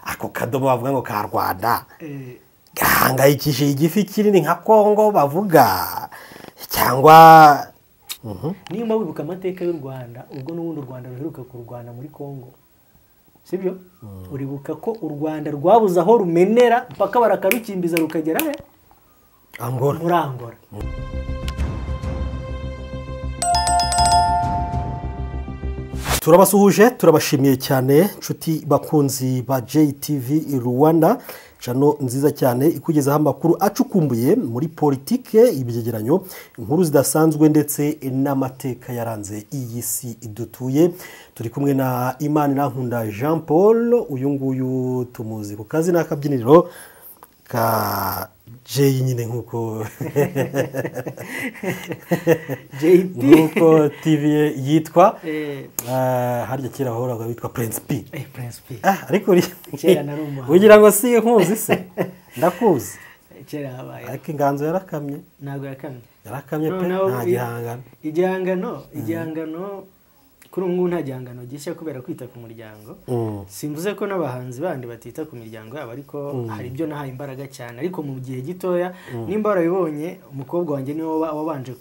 Ako kadomo bavuga ngo ka Rwanda gahangayikishije igifi kinini nka Kongo bavuga cyangwa. Nimba wibuka amateka y'u Rwanda, ubwo n'ubundi u Rwanda ruheruka kurwana muri Kongo, sibyo? Uribuka ko u Rwanda rwabuze aho rumenera mpaka barakarukimbiza rukagera he? Angola. Muri Angola. Turabasuhuje, turabashimiye cyane nshuti bakunzi ba JTV Rwanda, channel nziza cyane ikugezaho amakuru acukumbuye muri politike, ibyegeranyo, inkuru zidasanzwe ndetse n'amateka yaranze iyi si idutuye. Turi kumwe na Imanirankunda Jean Paul, uyu nguyu tumuzi ku kazi n'akabyiniriro ka J nyine nkuko JT nkuko TV yitwa. Harya kera wahoraga witwa Prince P. Prince P. Ariko kera nari umuhanzi. Ugira ngo si nkuzi se? Ndakuzi. Kera habaye. Ariko inganzo yarakamye. Ntabwo yakamye. Yarakamye pe, nta gihangano. Igihangano kuri ubu nta gihangano gishya kubera kwita ku muryango. Simvuze ko n'abahanzi bandi batita ku miryango yabo, ariko hari ibyo nahaye imbaraga cyane, ariko mu gihe gitoya nimba warabibonye umukobwa wanjye niwe wabanje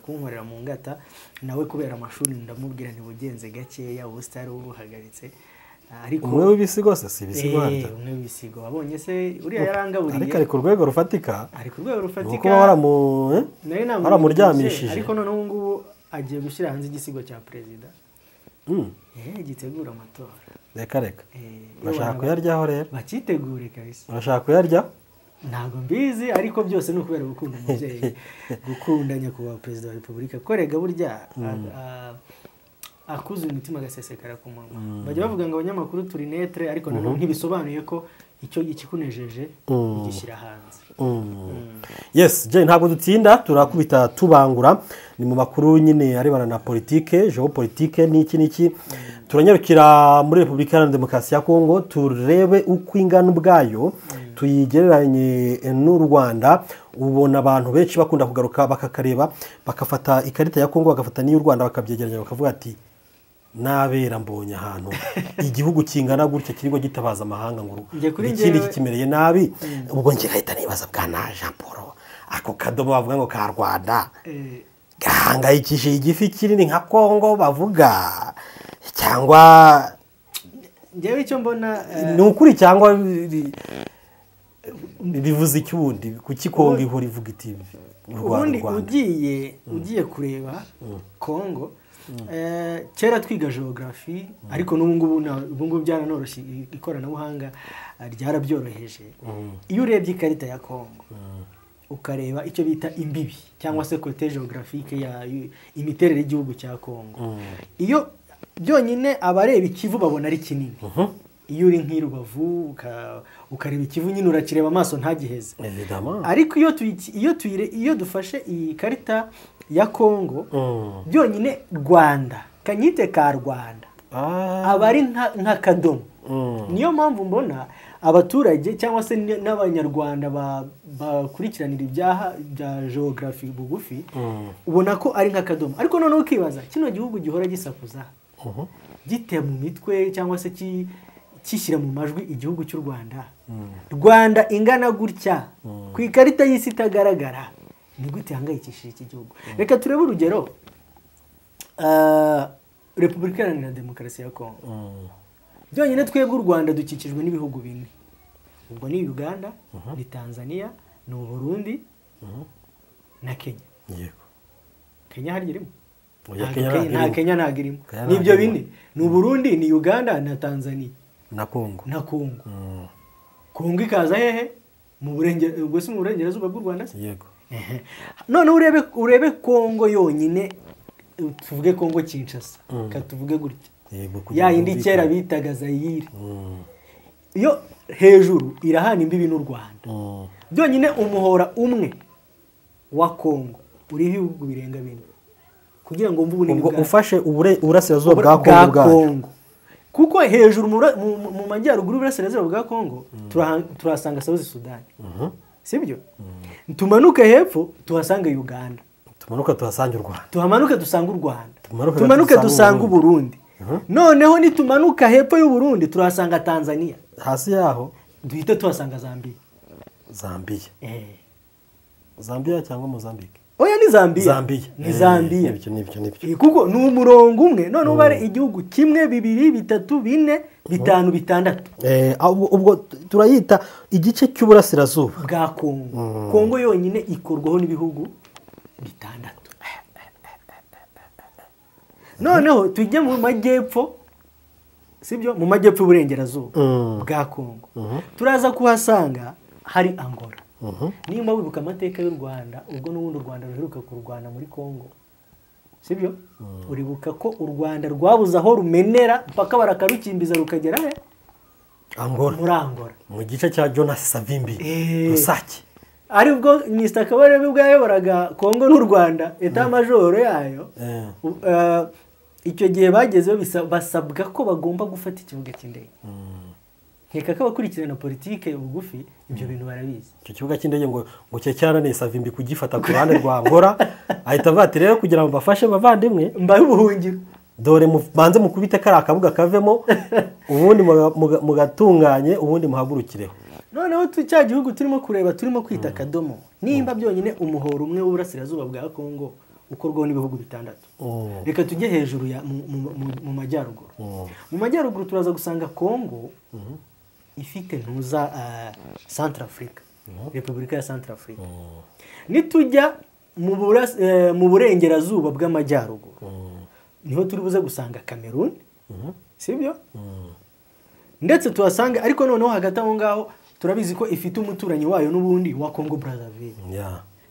kunkorera mu ngata, nawe kubera amashuri ndamubwira ntibugenze gakeya, ubusitari ubuhagaritse. Ariko umwe w'ibisigo se si ibisigo harya? Umwe w'ibisigo wabonye se uriya yarangaburiye. Ariko ari ku rwego rufatika. Ari ku rwego rufatika. Nuko waramuryamishije. Ariko none ubu ngubu agiye gushyira hanze igisigo cya perezida. Gitegura amatora. Reka reka. Bashaka kuyaryaho rero. Bakitegure kabisa. Bashaka kuyarya? Ntabwo mbizi, ariko byose ni ukubera gukunda umubyeyi, gukunda nyakubahwa perezida wa repubulika. Ko rega burya akuze umutima agasesekara ku munwa. Bajya bavuga ngo abanyamakuru turi netre, ariko nanone ntibisobanuye ko icyo ikikunejeje ugishyira hanze. Yes, je ntabwo dutsinda, turakubita tubangura. Ni mu makuru nyine arebana na politike, geopolitike n'iki n'iki. Turanyarukira muri Repubulika Iharanira Demokarasi ya Kongo, turebe uko ingano ubwayo tuyigereranye n'u Rwanda. Ubona abantu benshi bakunda kugaruka bakakareba, bakafata ikarita ya Kongo bagafata n'iy'u Rwanda bakabyegeranya, bakavuga ati nabera mbonye ahantu igihugu kingana gutya kiriko gitabaza amahanga ngo ikindi kikimereye nabi. Ubwo nge ngahita nibaza bwana Jean Paul, ako kadomo bavuga ngo ka Rwanda gahangayikishije igifi kinini nka Kongo bavuga cyangwa. Njyewe icyo mbona ni ukuri cyangwa bivuze iki ubundi? Kuki Kongo ihora ivuga iti ubundi ugiye kureba Kongo kera twiga geography, ariko n'ubu ngubu byaranoroshye, ikoranabuhanga ryarabyoroheje. Iyo urebye ikarita ya Kongo ukareba icyo bita imbibi cyangwa se côté géographique ya imiterere y'igihugu cya Kongo, iyo byonyine abareba ikivu babona ari kinini. Iyo uri nk'i Rubavu ukareba ikivu nyine urakireba amaso ntagiheze. Ariko iyo dufashe iyi karita ya Kongo byonyine Rwanda, kanyite ka Rwanda, aba ari nk'akadomo. Niyo mpamvu mbona abaturage cyangwa se n'abanyarwanda bakurikiranira ibyaha bya geography bugufi, ubona ko ari nk'akadomo. Ariko noneho ukibaza kino gihugu gihora gisakuza gite mu mitwe cyangwa se kishyira mu majwi igihugu cy'u Rwanda. Rwanda ingana gutya ku ikarita y'isi itagaragara, ni gute ihangayikishije iki gihugu? Reka turebe urugero Repubulika Iharanira Demokarasi ya Kongo. Byonyine twebwe u Rwanda dukikijwe n'ibihugu bine. Ubwo ni Uganda, ni Tanzania, ni Burundi na Kenya. Yego. Kenya hari irimo? Nta Kenya ntabwo irimo. Nibyo bine. Ni Burundi, ni Uganda na Tanzania na Kongo. Na Kongo. Kongo ikaza hehe? Mu burengero, ubwo si mu burengerazuba bw'u Rwanda se? Yego. None urebe Kongo yonyine, tuvuge Kongo Kinshasa, katuvuge gutya. Ya yindi kera bitaga Zaire. Iyo hejuru irahana imbibi n'u Rwanda. Byonyine umuhora umwe wa Kongo uriho ibihugu birenga bine. Kugira ngo mvubu ubwo ufashe uburasirazuba bwa Kongo. Kuko hejuru mu majyaruguru y'uburasirazuba bwa Kongo turahasanga South Sudan. Sibyo? Tumanuke hepfo tuhasanga Uganda. Tumanuka tuhasanga u Rwanda. Tuhamanuke dusanga u Rwanda. Tumanuke dusanga u Burundi. Noneho nitumanuka hepfo y'u Burundi turahasanga Tanzania. Hasi yaho duhita tuhasanga Zambia. Zambia. Zambia cyangwa Mozambique? Oya ni Zambia. Ni Zambia. Nibyo. Kuko ni umurongo umwe none ubare igihugu kimwe 2 3 4 5 6. Ubwo turayita igice cy'uburasirazuba bwa Kongo. Kongo yonyine ikorwaho n'ibihugu 6. Noneho tujye mu majyepfo, sibyo, mu majyepfo y'uburengerazuba bwa Kongo. Turaza kuhasanga hari Angola. Niba wibuka amateka y'u Rwanda, ubwo n'ubundi u Rwanda ruheruka kurwana muri Kongo, sibyo? Uribuka ko u Rwanda rwabuze aho rumenera mpaka barakarukimbiza rukagera he? Angola. Muri Angola. Mu gice cya Jonas Savimbi, Rusake. Ari ubwo Mr. Kabarebe ubwo yayoboraga Kongo n'u Rwanda, etat major yayo, icyo gihe bagezeho basabwa ko bagomba gufata ikibuga cy'indege. Nkeka ko abakurikirana politike bugufi ibyo bintu barabizi. Icyo kibuga cy'indege ngo cye cyarananiye Savimbi kugifata ku ruhande rwa Angola, ahita avuga ati rero kugira ngo mbafashe bavandimwe mbahe ubuhungiro, dore banze mukubite kari akabuga kavemo, ubundi mugatunganye, ubundi muhagurukireho. Noneho cya gihugu turimo kureba turimo kwita akadomo, nimba byonyine umuhoro umwe w'uburasirazuba bwa Kongo ukorwaho n'ibihugu 6. Reka tujye hejuru ya mu majyaruguru. Mu majyaruguru turaza gusanga Kongo ifite ntuza Centrafrique, Repubulika ya Centrafrique. Nitujya mu burengerazuba bw'amajyaruguru niho turi buze gusanga Cameroon, sibyo? Ndetse tuhasanga, ariko noneho hagati aho ngaho turabizi ko ifite umuturanyi wayo n'ubundi wa Congo Brazzaville.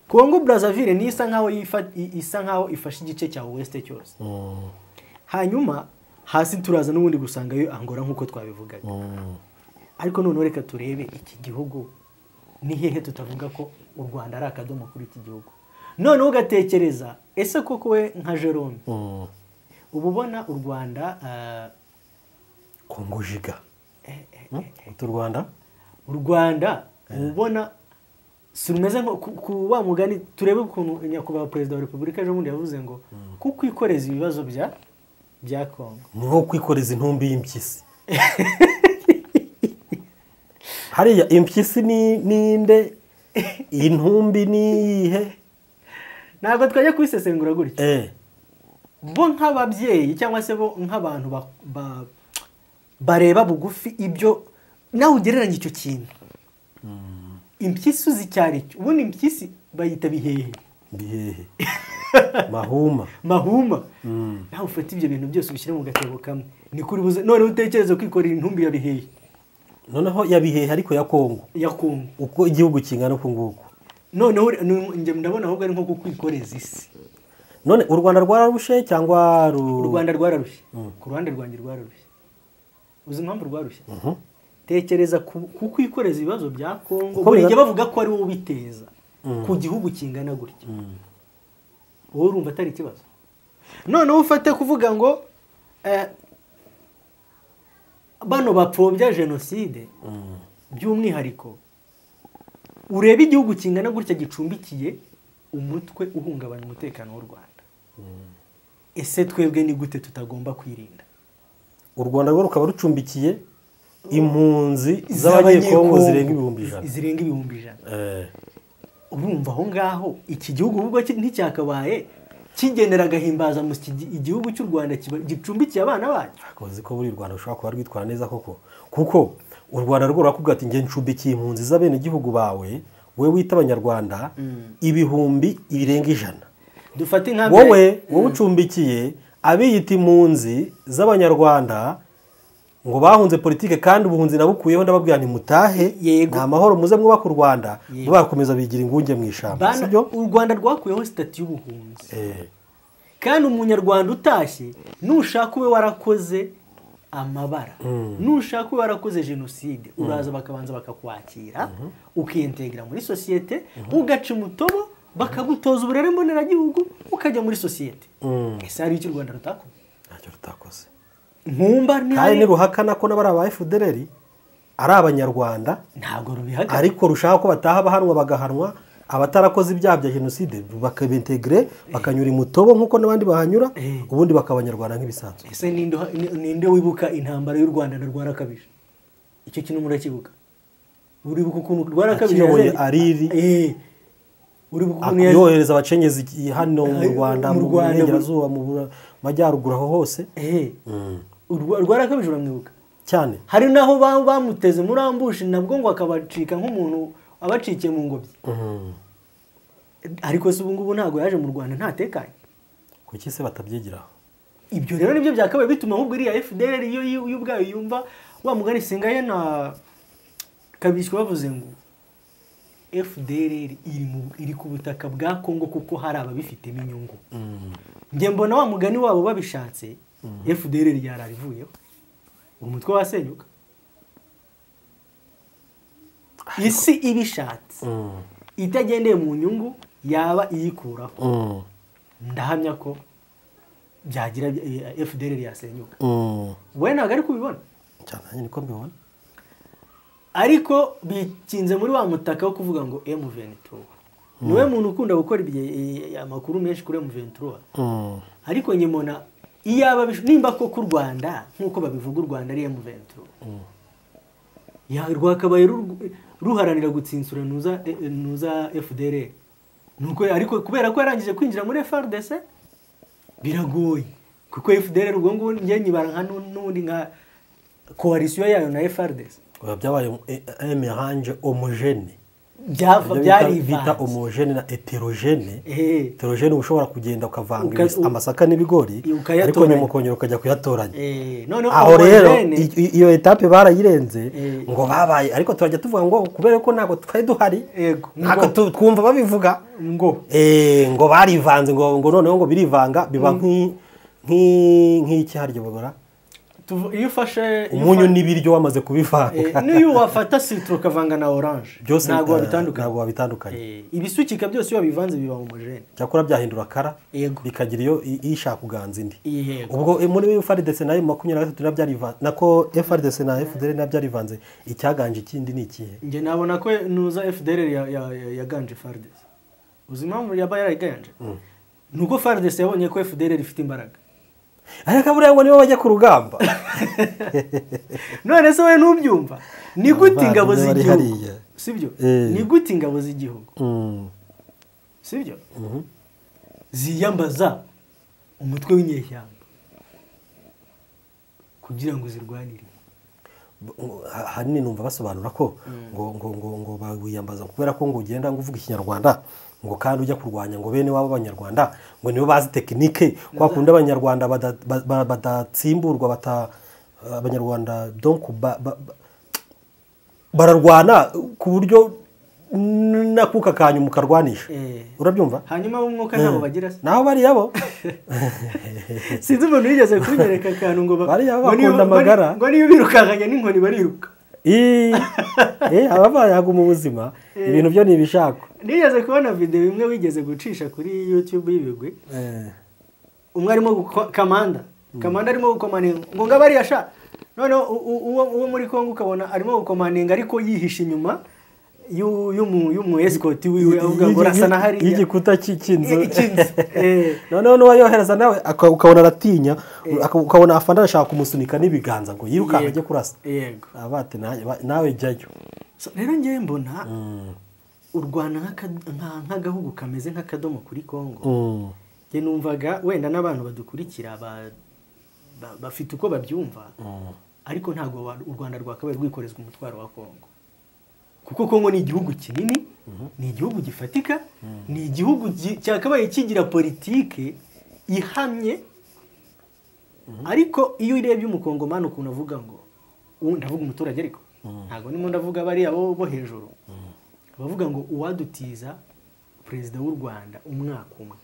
Congo Brazzaville ni isa nkaho isa nkaho ifashe igice cya West cyose. Hanyuma hasi turaza n'ubundi gusanga yo Angola nkuko twabivugaga. Ariko noneho reka turebe iki gihugu ni hehe tutavuga ko u Rwanda ari akadomo kuri iki gihugu. Noneho ugatekereza ese koko we nka Jerome ubu ubona u Rwanda Kongo jiga u Rwanda u Rwanda ubona si rumeze nko ku wa mugani turebe ukuntu nyakubahwa perezida wa Repubulika ejo bundi yavuze ngo kukwikoreza ibibazo bya Kongo ni nko kwikoreza intumbi y'impyisi. Hariya impyisi ni ninde, intumbi ni iyihe? Ntabwo twajya kubisesengura gutya. Bo nk'ababyeyi cyangwa se bo nk'abantu bareba bugufi ibyo nawe ugereranya icyo kintu. Impyisi uzi icyo ari cyo. Ubundi impyisi bayita bihehe. Bihehe. Mahuma. Mahuma. Nawe ufata ibyo bintu byose ubishyire mu gatebo kamwe. Ni kuri buze none utekereze kwikorera intumbi ya bihehe. Noneho ya bihehe ariko ya Kongo. Ya Kongo. Uko igihugu kingana uko nguko. Noneho njye ndabona ahubwo ari nko kukwikoreza isi. None u Rwanda rwararushe cyangwa u Rwanda rwararushe? Ku ruhande rwanjye rwararushe. Uzi impamvu rwarushe? Tekereza kukwikoreza ibibazo bya Kongo buri gihe bavuga ko ari wowe ubiteza ku gihugu kingana gutya. Wowe urumva atari ikibazo. Noneho ufate kuvuga ngo bano bapfobya jenoside by'umwihariko urebe igihugu kingana gutya gicumbikiye umutwe uhungabanya umutekano w'u Rwanda. Ese twebwe ni gute tutagomba kwirinda? U Rwanda rwo rukaba rucumbikiye impunzi z'abanyekongo zirenga 100,000. Zirenga 100,000. Urumva aho ngaho iki gihugu ubwo nticyakabaye kigenera agahimbaza mu igihugu cy'u Rwanda gicumbikiye abana bacu. Akoze ko buri Rwanda ushobora kuba rwitwara neza koko. Kuko u Rwanda rwo rurakubwira ati nge ncumbikiye impunzi z'abene gihugu bawe, we wita abanyarwanda 100,000 birenga 100. Dufate nka wowe ucumbikiye abiyita impunzi z'abanyarwanda ngo bahunze politike kandi ubuhunzi nabukuyeho ndababwira nti mutahe nta mahoro muze mwubaka u Rwanda, bakomeza bigira ingunge mu ishamba. Sibyo? U Rwanda rwakuyeho statut y'ubuhunzi. Kandi umunyarwanda utashye nushaka ube warakoze amabara, nushaka ube warakoze jenoside, uraza bakabanza bakakwakira, ukiintegra muri societe, ugaca umutobo bakagutoza uburere mboneragihugu ukajya muri societe. Ese hari icyo u Rwanda rutakoze? Ntacyo rutakoze. Nkumba ni kandi ruhakana ko n'abari aba FDLR ari abanyarwanda, ntabwo rubihakana, ariko rushaka ko bataha bahanwa bagahanwa Abatarakoze ibyaha bya jenoside bakabintegre, bakanyura imutobo nk'uko n'abandi bahanyura, ubundi bakaba abanyarwanda nk'ibisanzwe. Ese ninde wibuka intambara y'u Rwanda na Rwarakabije? Icyo kintu murakibuka? Uribuka ukuntu Rwarakabije Ariri uribuka ukuntu yohereza abacengezi hano mu Rwanda, mu Burengerazuba, mu Majyaruguru, aho hose? Rwarakabije uramwibuka cyane. Hari naho bamuteze muri ambushi nabwo ngo akabacika nk'umuntu abacikiye mu ngobyi. Ariko se ubu ngubu ntabwo yaje mu Rwanda ntatekanye. Kuki se batabyigiraho? Ibyo rero nibyo byakabaye bituma ahubwo iriya FDLR iyo ubwayo yumva wa mugani Singaye na Kabishywa bavuze ngo FDLR iri ku butaka bwa Kongo kuko hari ababifitemo inyungu. Njye mbona wa mugani wabo babishatse FDLR yararivuyeho, umutwe wasenyuka. Isi ibishatse itagendeye mu nyungu yaba iyikuraho, ndahamya ko byagira FDLR yasenyuka. We ntabwo ari kubibona cyane, niko mbibona. Ariko bikinze muri wa mutaka wo kuvuga ngo M23. Niwe muntu ukunda gukora amakuru menshi kuri M23. Ariko nyimona iyaba nimba koko u Rwanda nkuko babivuga u Rwanda ari M23, ya rwakabaye ruharanira gutsinsura nuza FDLR. Nuko ariko kubera ko yarangije kwinjira muri FARDC biragoye, kuko FDLR ubwo ngo njye nyibara nka n'undi nka coalition yayo na FARDC. Byabaye mélange homogène, byari bita homogène na hétérogène. Hétérogène ushobora kugenda ukavanga amasaka n'ibigori, ariko nyuma ukongera ukajya kuyatoranya. Aho rero iyo etape barayirenze ngo babaye, ariko turajya tuvuga ngo kubera ko ntabwo twari duhari, ntabwo twumva babivuga ngo ngo barivanze, ngo noneho ngo birivanga biba nk'iki haryo bagora. Iyo ufashe umunyu n'ibiryo wamaze kubivanga, n'iyo wafata citron ukavanga na orange ntabwo wabitandukanya. Ibisukika byose iyo wabivanze biba homogène, cyakora byahindura kara bikagira iyo ishaka kuganza indi. Ubwo muri FARDC na M23 nabyarivanze, nako FARDC na FDLR nabyarivanze, icyaganje ikindi ni ikihe? Nge nabona ko nuza FDLR yaganje FARDC. Uzi impamvu yaba yarayiganje? Nuko FARDC yabonye ko FDLR ifite imbaraga. Ariko buriya ngo nibo bajya ku rugamba. None se wowe ntubyumva? Ni gute ingabo z'igihugu, sibyo? Ni gute ingabo z'igihugu, sibyo, ziyambaza umutwe w'inyeshyamba kugira ngo zirwanire? Ahanini numva basobanura ko ngo ngo ngo ngo bawiyambaza kubera ko ngo ugenda ngo uvuga ikinyarwanda, ngo kandi ujya kurwanya ngo bene wabo abanyarwanda ngo nibo bazi tekinike, kwa kundi abanyarwanda badatsimburwa, abanyarwanda donc bararwana ku buryo nakuka kanyu mukarwanisha. Urabyumva? Hanyuma umwuka nabo bagira se naho bari yabo. Sinzi umuntu yigeze kunyereka akantu ngo bakunda amagara, ngo niyo birukanganya n'inkoni bariruka. Ababayaga mu buzima ibintu byo ni ibishako. Nigeze kubona video imwe wigeze gucisha kuri YouTube y'ibigwi. Umwe arimo kamanda arimo gukomaninga ngo ngabari asha. None uwo muri Kongo ukabona arimo gukomaninga ariko yihisha inyuma y'umu escort wiwe, avuga ngo rasa na hariya y'igikuta cy'inzu. Noneho n'uwayohereza nawe ukabona aratinya, ukabona afanda ashaka kumusunika n'ibiganza ngo yirukanka ajye kurasa. Yego. Abate nawe jyayo. Rero ngiye mbona u Rwanda nk'agahugu kameze nk'akadomo kuri Kongo. Nge numvaga wenda n'abantu badukurikira bafite uko babyumva, ariko ntabwo u Rwanda rwakabaye rwikorezwa umutwaro wa Kongo. Kuko Kongo ni igihugu kinini, ni igihugu gifatika, ni igihugu cyakabaye kigira politike ihamye. Ariko iyo urebye umukongomani ukuntu avuga ngo, ndavuga umuturage ariko ntabwo ndimo ndavuga bariya bo hejuru, bavuga ngo uwadutiza perezida w'u Rwanda umwaka umwe,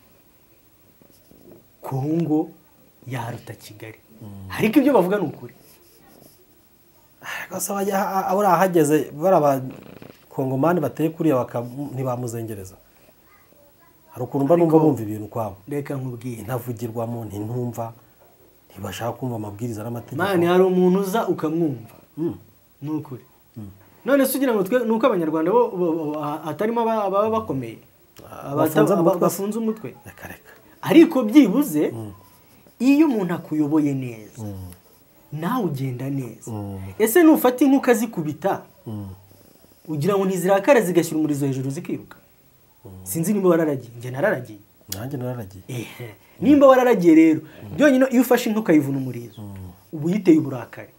Kongo yaruta Kigali. Ariko ibyo bavuga ni ukuri. Gusa abura ahageze baraba Kongomani bateye kuriya ntibamuzengereza. Hari ukuntu mba numva bumva ibintu kwabo. Reka nkubwire, intavugirwamo ntintumva, ntibashaka kumva amabwiriza n'amategeko. Mani hari umuntu uza ukamwumva. Ni ukuri. None se ugira ngo twe nuko abanyarwanda bo hatarimo ababa bakomeye bafunze umutwe. Reka. Ariko byibuze iyo umuntu akuyoboye neza nawe ugenda neza. Ese nufata inka ukazikubita ugira ngo ntizirakara zigashyira umurizo hejuru zikiruka? Sinzi nimba wararagiye, njye nararagiye. Nanjye nararagiye. Nimba wararagiye rero byonyine iyo ufashe inka ukayivuna umurizo uba uyiteye uburakari,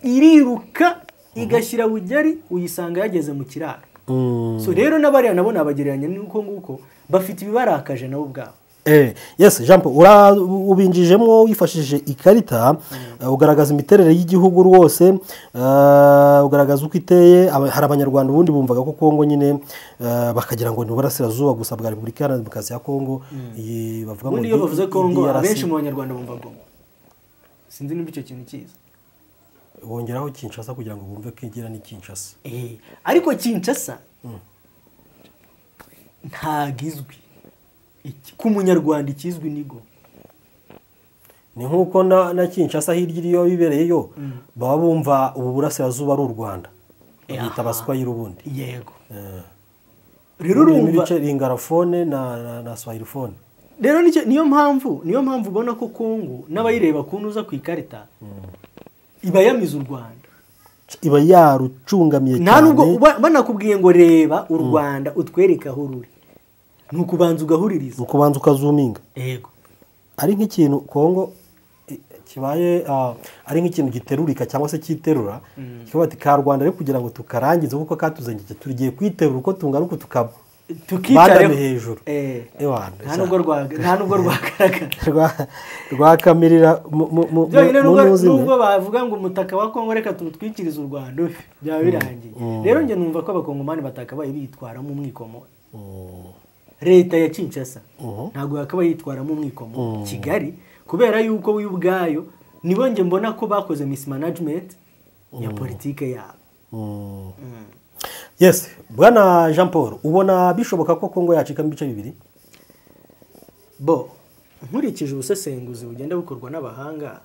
iriruka igashyira bugari uyisanga yageze mu kiraro. So rero n'abariya nabo nabagereranya nuko nguko bafite ibibarakaje nabo ubwabo. Yes, Jean Paul, ubinjijemo wifashishije ikarita, ugaragaza imiterere y'igihugu rwose, ugaragaza uko iteye. Hari abanyarwanda ubundi bumvaga ko Kongo nyine bakagira ngo ni uburasirazuba gusa bwa Repubulika Iharanira Demokarasi ya Kongo. Iyi bavuga ngo iyo bavuze Kongo abenshi mu banyarwanda bumva Goma. Sinzi niba icyo kintu kiza. Bongeraho Kinshasa kugira ngo bumve ko igira ni Kinshasa. Ariko Kinshasa ntagizwi. Ku munyarwanda ikizwi nigo ni nkuko na Kinshasa hirya iyo bibereyeyo baba bumva ubu burasirazuba ari u Rwanda, bita abaswahili ubundi. Yego. Rero urumva ringarafone na swahilifone. Rero niyo mpamvu ubona ko Kongo n'abayireba kunuza ku ikarita iba yamize u Rwanda, iba yarucungamiye cyane. Nta nubwo banakubwiye ngo reba u Rwanda utwereke aho ruri, nukubanza ugahuririza, nukubanza ukazuminga. Yego. Ari nk'ikintu Kongo kibaye ari nk'ikintu giterurika cyangwa se cyiterura, kikaba ati ka Rwanda rero kugira ngo tukarangize kuko katuzengeje tugiye kwiterura uko tungana uko tukicare hejuru. Nta nubwo rwagaragara rwakamirira nubwo bavuga ngo umutaka wa Kongo reka tuwutwikirize u Rwanda byaba birangiye. Rero njye numva ko abakongomani batakabaye bitwaramo umwikomo. Leta ya Kinshasa ntabwo yakabaye yitwaramo umwikomo Kigali, kubera yuko we ubwayo nibo nge mbona ko bakoze mismanagement ya politike yabo. Yes, bwana Jean Paul, ubona bishoboka ko Kongo yacikamo ibice bibiri? Bo nkurikije ubusesenguzi bugenda bukorwa n'abahanga,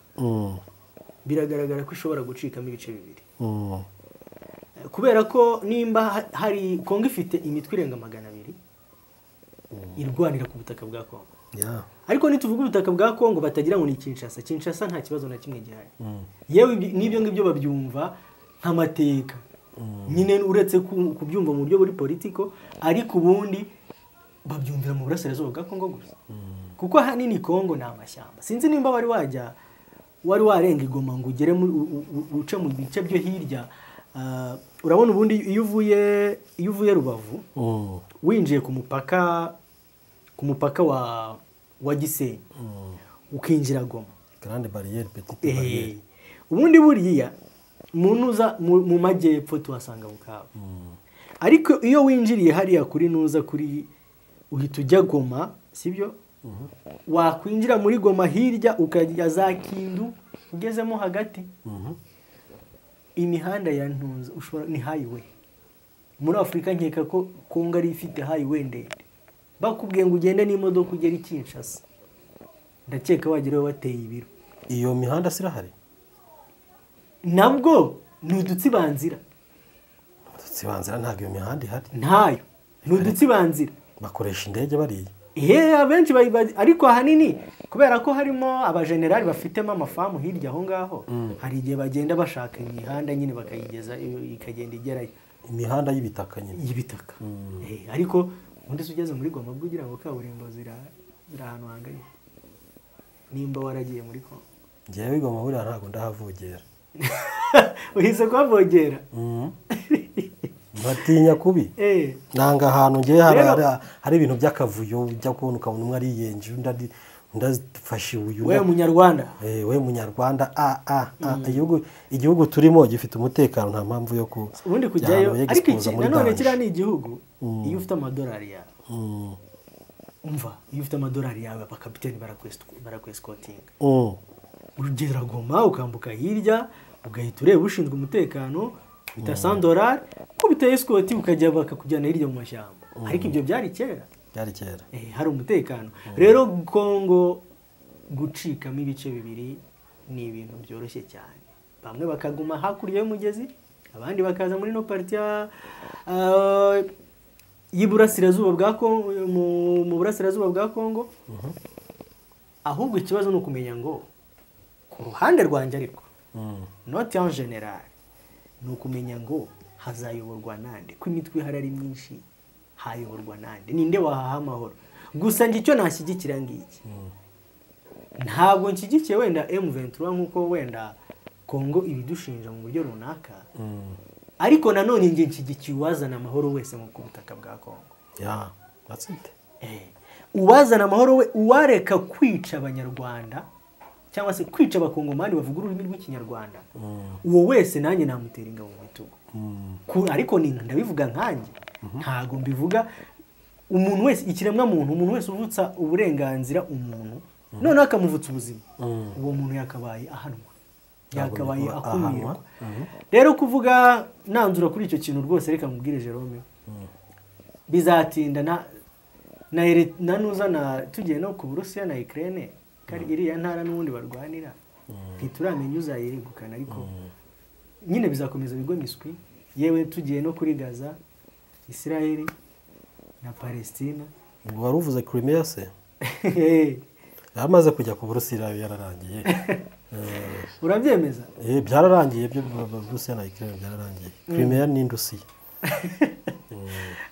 biragaragara ko ishobora gucikamo ibice bibiri. Kubera ko nimba hari Kongo ifite imitwe irenga 200 irwanira ku butaka bwa Kongo. Ariko nituvuga ubutaka bwa Kongo batagira ngo ni Kinshasa. Kinshasa nta kibazo na kimwe gihari. Yewe n'ibyo ngibyo babyumva nk'amateka. Nyine uretse kubyumva mu buryo buri politiko, ariko ubundi babyumvira mu burasirazuba bwa Kongo gusa. Kuko ahanini Kongo ni amashyamba. Sinzi nimba wari wajya wari warenga Igoma ngo ugere uce mu bice byo hirya. Urabona ubundi iyo uvuye Rubavu winjiye ku mupaka wa Gisenyi ukinjira Goma, grande barrière, petite barrière. Ubundi buriya munuza mu majyepfo tuhasanga Bukavu. Ariko iyo winjiriye hariya kuri nuza kuri uhita ujya Goma, sibyo? Wakwinjira muri Goma hirya ukajya za Kindu ugezemo hagati. Imihanda ya Ntunza ushobora ni highway. Muri Afrika nkeka ko Kongo ari ifite highway ndende. Bakubwiye ngo ugende n'imodoka ugera i Kinshasa, ndakeka wagerayo bateye ibiro. Iyo mihanda sirahari nabwo ni udutsibanzira. Udutsibanzira ntabwo iyo mihanda ihari. Ntayo, ni udutsibanzira. Bakoresha indege bariya. Abenshi ariko ahanini kubera ko harimo abajenerali bafitemo amafamu hirya aho ngaho, hari igihe bagenda bashaka imihanda nyine bakayigeza ikagenda igerayo. Imihanda y'ibitaka nyine. Y'ibitaka. Ariko ubundi se ugeze muri Goma bwo ugira ngo kaburimbo zira ahantu hanganye. Nimba waragiye muri Kongo. Njyewe Goma buriya ntabwo ndahavogera. Uhise kuhavogera? Batinya kubi. Nanga ahantu ngiye hari ibintu by'akavuyo ujya kubona ukabona umwe ariyenje undi ndafashe uyu. We munyarwanda. We munyarwanda igihugu turimo gifite umutekano nta mpamvu yo ku ubundi kujyayo. Ariko nanone kiriya ni igihugu iyo ufite amadolari yawe. Umva iyo ufite amadolari yawe abakapiteni barakwesikotinga. Ugera Goma ukambuka hirya ugahita ureba ushinzwe umutekano bita $100 kubita escort ukajya bakakujyana hirya mu mashyamba. Ariko ibyo byari kera. Byari kera. Hari umutekano. Rero Kongo gucikamo ibice bibiri ni ibintu byoroshye cyane. Bamwe bakaguma hakurya y'umugezi, abandi bakaza muri no partie y'iburasirazuba bwa Kongo, mu burasirazuba bwa Kongo. Ahubwo ikibazo ni ukumenya ngo ku ruhande rwanjye, ariko not en général, ni ukumenya ngo hazayoborwa nande, ko imitwe ihari ari myinshi, hayoborwa nande, ninde wahaha amahoro. Gusa njye icyo nashyigikira ngiki, ntabwo nshyigikiye wenda M23 nk'uko wenda Kongo ibidushinja mu buryo runaka, ariko nanone njye nshyigikiye uwazana amahoro wese mu butaka bwa Kongo. Yeah, that's it. Uwazana amahoro we, uwareka kwica Abanyarwanda cyangwa se kwica Abakongomani bavuga ururimi rw'Ikinyarwanda, uwo wese nanjye namutera ingabo mu bitugu. Ariko ni ndabivuga nkanjye, ntago mbivuga umuntu wese, ikiremwa muntu, umuntu wese uvutsa uburenganzira umuntu noneho akamuvutsa ubuzima, uwo muntu yakabaye ahanwa, yakabaye akumirwa. Rero kuvuga nanzura kuri icyo kintu rwose, reka mubwire Jerome, bizatinda na na nuza na tugiye no ku Burusiya na Ukraine, kari iriya ntara n'ubundi barwanira, ntituramenya uzayegukana, ariko nyine bizakomeza bigwe miswi. Yewe tugiye no kuri Gaza, Israel na Palestina. Ubwo wari uvuze Crimea se? Yamaze kujya ku Burusiya yararangiye. Urabyemeza? Byararangiye byo, Burusiya na Ukraine byararangiye. Crimea ni Indusiya.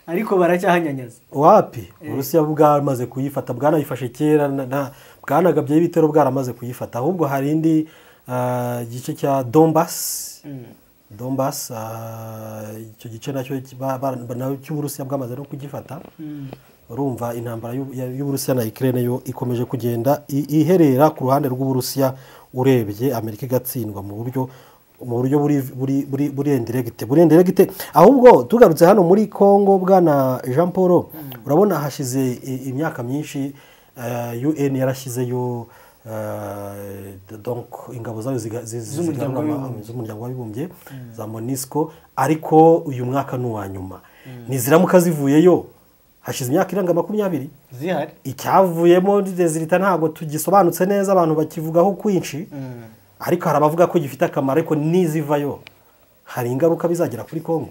Ariko baracyahanyanyaza. Wapi? Uburusiya bwamaze kuyifata, bwanayifashe kera, bwanagabye ibitero bwaramaze kuyifata. Ahubwo hari indi gice cya Donbass. Donbass, icyo gice nacyo cy'Uburusiya bwamaze no kugifata. Urumva intambara y'Uburusiya na Ukraine yo ikomeje kugenda iherera ku ruhande rw'Uburusiya, urebye Amerika igatsindwa mu buryo buri indirect. Ahubwo tugarutse hano muri Kongo, bwana Jean Paul, urabona hashize imyaka myinshi UN yarashyizeyo donc ingabo zayo z'umuryango w'abibumbye za MONUSCO, ariko uyu mwaka ni uwa nyuma, niziramuka zivuyeyo hashize imyaka irenga 20 zihari, icyavuyemo rezilita ntabwo tugisobanutse neza, abantu bakivugaho kwinshi, ariko hari abavuga ko gifite akamaro, ariko nizivayo hari ingaruka bizagira kuri Kongo.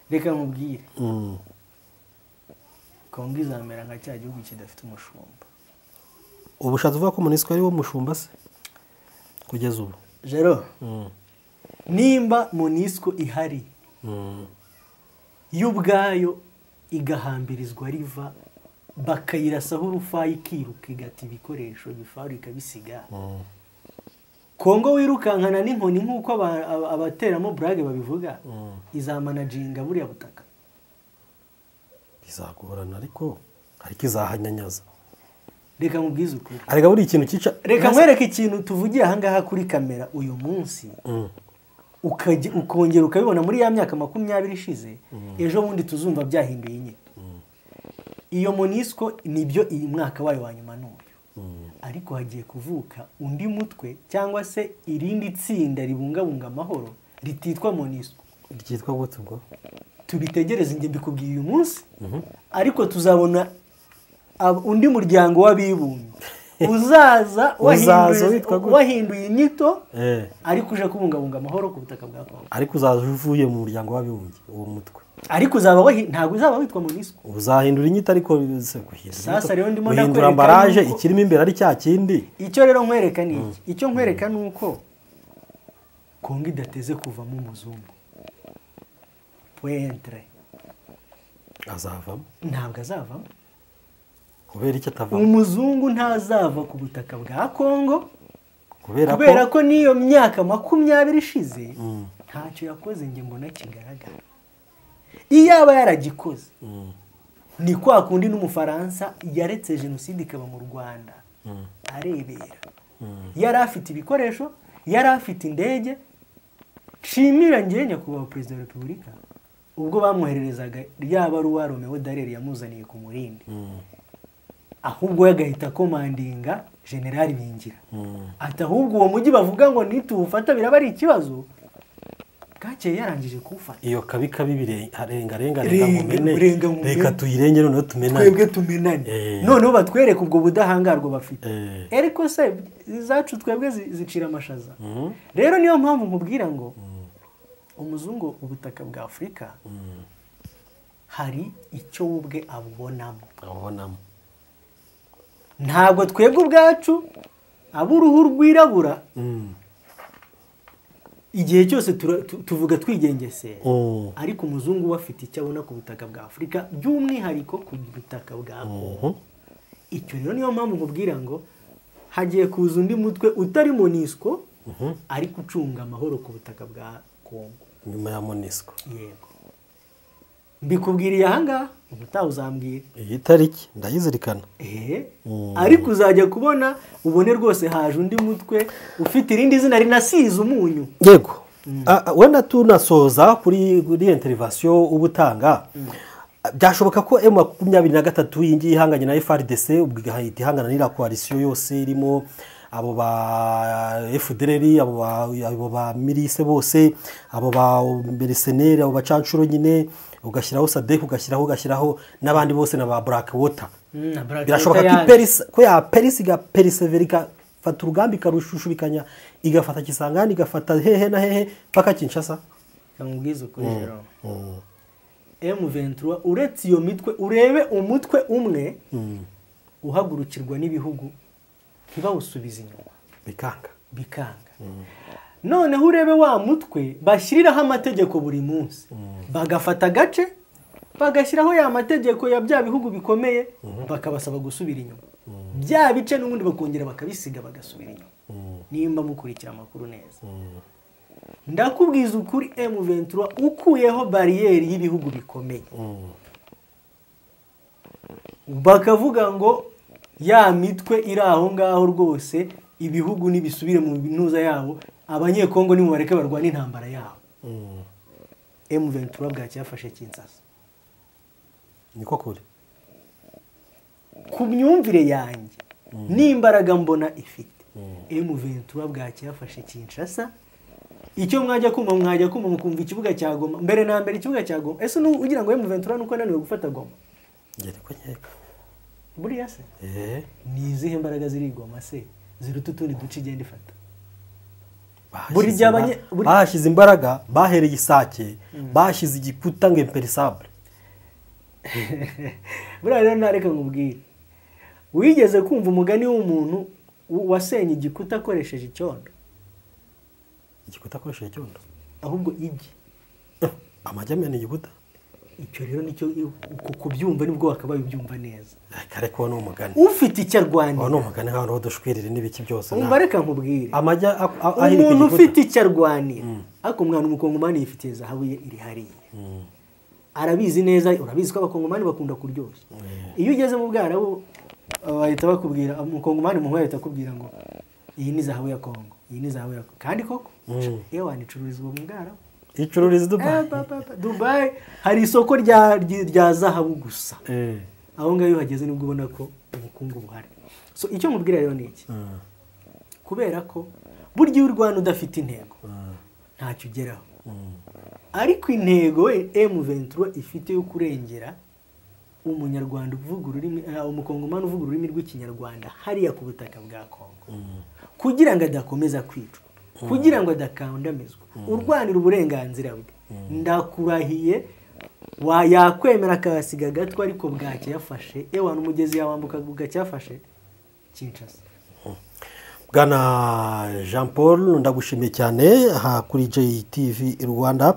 Reka nkubwire, Kongo izamera nka cya gihugu kidafite umushumba. Ubushatse uvuga ko MONUSCO ari wo mushumba se kugeza ubu? Jero, nimba MONUSCO ihari yo ubwayo igahambirizwa riva, bakayirasaho urufayi ikiruka igata ibikoresho bifaru ikabisiga, Kongo wirukankana n'inkoni nk'uko abateramo burage babivuga, izamanajinga buriya butaka. Bizagorana, ariko izahanyanyaza. Reka nkubwize ukuri, ariko buri ikintu cyica. Reka nkwereke ikintu tuvugiye aha ngaha kuri kamera uyu munsi, ukongera ukabibona muri ya myaka 20 ishize, ejo bundi tuzumva byahinduye inyito. Iyo MONUSCO nibyo iyi mwaka wayo wa nyuma n'uyu, ariko hagiye kuvuka undi mutwe cyangwa se irindi tsinda ribungabunga amahoro rititwa MONUSCO. Ryitwa gute ubwo? Tubitegereze, njye mbikubwiye uyu munsi, ariko tuzabona undi muryango w'abibumbye uzaza wahinduye inyito, ariko uje kubungabunga amahoro ku butaka bwa Kongo. Ariko uzaza uvuye mu muryango w'abibumbye uwo mutwe, ariko uzaba ntabwo uzaba witwa MONUSCO, uzahindura inyito, ariko sasa rero ndimo ndakwereka ambaraje ikirimo imbere ari cya kindi. Icyo rero nkwereka ni iki? Icyo nkwereka ni uko Kongo idateze kuvamo umuzungu. Pointre azavamo? Ntabwo azavamo. Kubera icyo atavamo? Umuzungu ntazava ku butaka bwa Kongo kubera ko niyo myaka 20 ishize ntacyo yakoze nge mbona kigaragara. Iyaba yaragikoze ni kwa kundi n'Umufaransa yaretse jenoside ikaba mu Rwanda arebera. Yari afite ibikoresho, yari afite indege. Nshimira njye nyakubahwa Perezida wa Repubulika ubwo bamwohererezaga rya baruwa Romeo Dallaire yamuzaniye ku Murindi, ahubwo yagahita komandinga General Bingira, ati ahubwo uwo mujyi bavuga ngo nituwufata biraba ari ikibazo, Bwakeye yarangije kuwufata. Iyo kabi kabi birenga renga renga ngumene, reka tuyirenge noneho tumenane, twebwe tumenane, noneho batwereke ubwo budahangarwa bafite. Ariko se izacu twebwe zicira amashaza. Rero niyo mpamvu nkubwira ngo umuzungu ubutaka bwa Afurika hari icyo ubwe abubonamo. Ntabwo twebwe ubwacu ab'uruhu rwirabura igihe cyose tuvuga twigengesera, ariko umuzungu we afite icyo abona ku butaka bwa Afurika, by'umwihariko ku butaka bwa Kongo. Icyo rero niyo mpamvu nkubwira ngo hagiye kuza undi mutwe utari MONUSCO ariko ucunga amahoro ku butaka bwa Kongo nyuma ya MONUSCO. Yego, mbikubwiriye ahangaha, ubutaha uzambwira iyi tariki ndayizirikana. Ariko uzajya kubona ubone rwose haje undi mutwe ufite irindi zina rinasize umunyu. Yego, wenda tunasoza kuri intervention ubutanga, byashoboka ko M23 iyi ngiyi ihanganye na FARDC, ubwo igahita ihangana n'ira coalition yose irimo abo ba FDLR, abo ba mirise bose, abo ba mercenaires, abo bacancuro nyine, ugashyiraho SADC, ugashyiraho n'abandi bose na ba Blackwater. Birashoboka ko ya Paris igaperisevera igafata urugamba ikarushushubikanya, igafata Kisangani, igafata hehe na hehe paka Kinshasa. Kamubwiza ukuri rero, M23 uretse iyo mitwe, urebe umutwe umwe uhagurukirwa n'ibihugu ntibawusubize inyuma, bikanga. Noneho urebe wa mutwe bashyiriraho amategeko buri munsi, bagafata agace bagashyiraho ya mategeko ya bya bihugu bikomeye, bakabasaba gusubira inyuma, bya bice n'ubundi bakongera bakabisiga bagasubira inyuma. Nimba mukurikira amakuru neza, ndakubwiza ukuri, M23 ukuyeho bariyeri y'ibihugu bikomeye, bakavuga ngo ya mitwe iri aho ngaho rwose ibihugu nibisubire mu ntuza yabo, abanyekongo nimubareke barwana intambara yabo. M23 bwacyafashe Kinshasa. Niko kuri ku myumvire yanjye n'imbaraga mbona ifite, M23 bwacyafashe Kinshasa. Icyo mwajya kumva, mukumva ikibuga cya Goma mbere na mbere, ikibuga cya Goma. Ese ugira ngo M23 nuko ananiwe gufata Goma? Ngere ko nkeka buriya se ni izihe mbaraga ziri Goma se ziruta utundi duce igenda ifata? Bashyize imbaraga, bahereye Isake, bashyize igikuta ngo imperisable. Buriya rero nareka nkubwire, wigeze kumva umugani w'umuntu wasenye igikuta akoresheje icyondo? Igikuta akoresheje icyondo? Ahubwo igi amajya amena igikuta. Icyo rero nicyo kubyumva nibwo wakabaye ubyumva neza. Kare ko ni umugani ufite icyo arwanira. Ni umugani nk'abantu badushwirira n'ibiki byose. Umva reka nkubwire, amajya ahirika umuntu ufite icyo arwanira. Ariko umwana umukongomani yifitiye zahabu ye iri hariya, arabizi neza. Urabizi ko abakongomani bakunda kuryoshya. Iyo ugeze mu Bwarabu bahita bakubwira, umukongomani muhuye ahita akubwira ngo iyi ni zahabu ya Kongo, iyi ni zahabu ya Kongo. Kandi koko ewa nicururizwa mu Bwarabu, icururiza Dubai. Dubai hari isoko rya zahabu gusa. Aho ngaho iyo uhageze nibwo ubona ko ubukungu buhari. So icyo mubwira rero ni iki, kubera ko burya iyo urwana udafite intego ntacyo ugeraho. Ariko intego M23 ifite yo kurengera umunyarwanda uvuga ururimi, umukongomani uvuga ururimi rw'ikinyarwanda hariya ku butaka bwa Kongo, kugira ngo adakomeza kwicwa, kugira ngo adakandamizwa, urwanira uburenganzira bwe. Ndakurahiye yakwemera akasiga agatwe, ariko bwacye yafashe ewa n'umugezi yawambuka bwacyafashe Kinshasa. Bwana Jean Paul, ndagushimiye cyane aha kuri JTV Rwanda,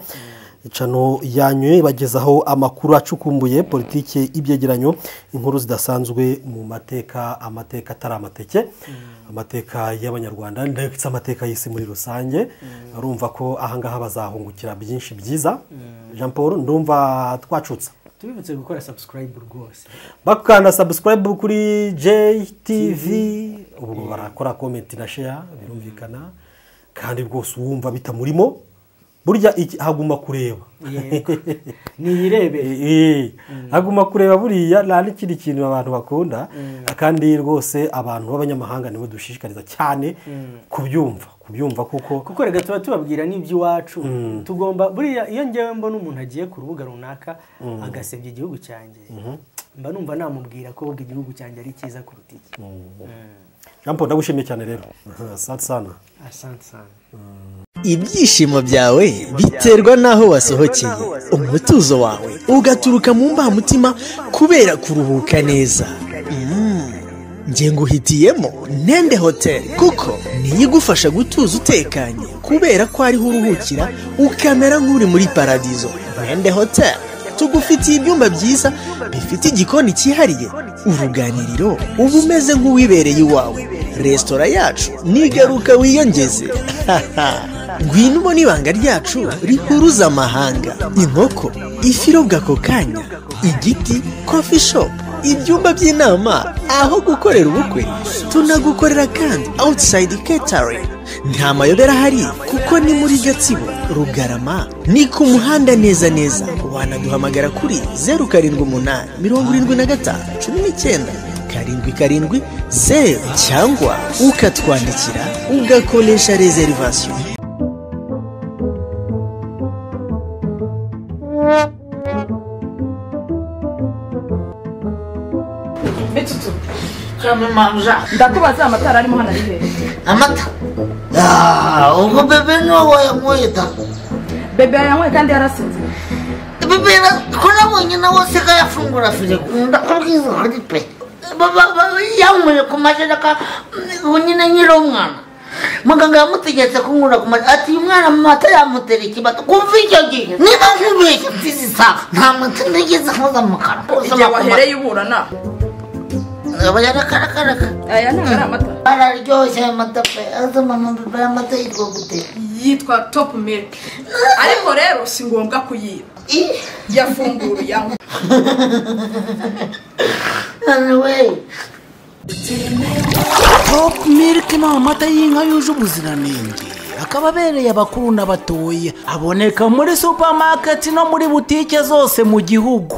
icano yanyu ibagezaho amakuru acukumbuye, politike, ibyegeranyo, inkuru zidasanzwe mu mateka, amateka atari amateke, amateka y'abanyarwanda ndetse amateka y'isi muri rusange. Urumva ko ahangaha bazahungukira byinshi byiza. Jean Paul, ndumva twacutse. Tubibutse gukora subscribe rwose, bakanda subscribe kuri JTV, ubwo barakora comment na share, birumvikana. Kandi rwose wumva bitamurimo burya haguma kureba, niyirebere, haguma kureba buriya nta n'ikindi kintu abantu bakunda. Kandi rwose abantu b'abanyamahanga nibo dushishikariza cyane kubyumva, kubyumva kuko rega tuba tubabwira n'iby'iwacu. Tugomba buriya iyo ngewe mbona umuntu agiye ku rubuga runaka agasebya igihugu cyanjye, mba numva namubwira ko ubwo igihugu cyanjye ari cyiza kuruta iki. Jean Paul, ndagushimiye cyane rero. Asante sana. Asante sana. Ibyishimo byawe biterwa n'aho wasohokeye, umutuzo wawe ugaturuka mu mbamutima kubera kuruhuka neza. Nge nguhitiyemo Nende Hotel kuko niyo igufasha gutuza utekanye kubera ko ariho uruhukira ukamera nk'uri muri paradizo. Nende Hotel tugufitiye ibyumba byiza bifite igikoni cyihariye, uruganiriro uba umeze nk'uwibereye iwawe, resitora yacu nigaruka wiyongeze. Ngwino ubone ibanga ryacu rihuruza amahanga, inkoko, ifi irobwa ako kanya, igiti, coffee shop, ibyumba by'inama, aho gukorera ubukwe. Tunagukorera kandi outside catering. Nta mayobera ahari kuko ni muri Gatsibo, Rugarama, ni ku muhanda neza neza. Wanaduhamagara kuri 078 75 19 77 0 cyangwa ukatwandikira ugakoresha reservation. Mitutu ndakubaza amatara arimo hano ari hehe? Amata? Ubwo bebe niwe wayanyweye da. Bebe yayanyweye kandi yarasinze. Bebe ko nabonye nawe asigaye afungura firigo, ndakubwiza ukuri pe. Yanyweye ku majereka nyine nkiri umwana. Muganga yamutegetse kunkura ku majereka, ati uyu mwana mu mata yamutera ikibazo. Kumva icyo gihe niba nkubeshye mfize isaha, nta mata nigeze nkoza mu kanwa. Igihe wahereye uburana Aya ntabwo ari amata. Araryoshye aya mata pe. Aza mama bebe aya mata yitwa gute? Yitwa Top Milk. Ariko rero si ngombwa kuyiba. Yafunguye anywa. Anyway. Top Milk ni amata y'inka yuje ubuziranenge, akaba abereye abakuru n'abatoya. Aboneka muri supermarket no muri butike zose mu gihugu.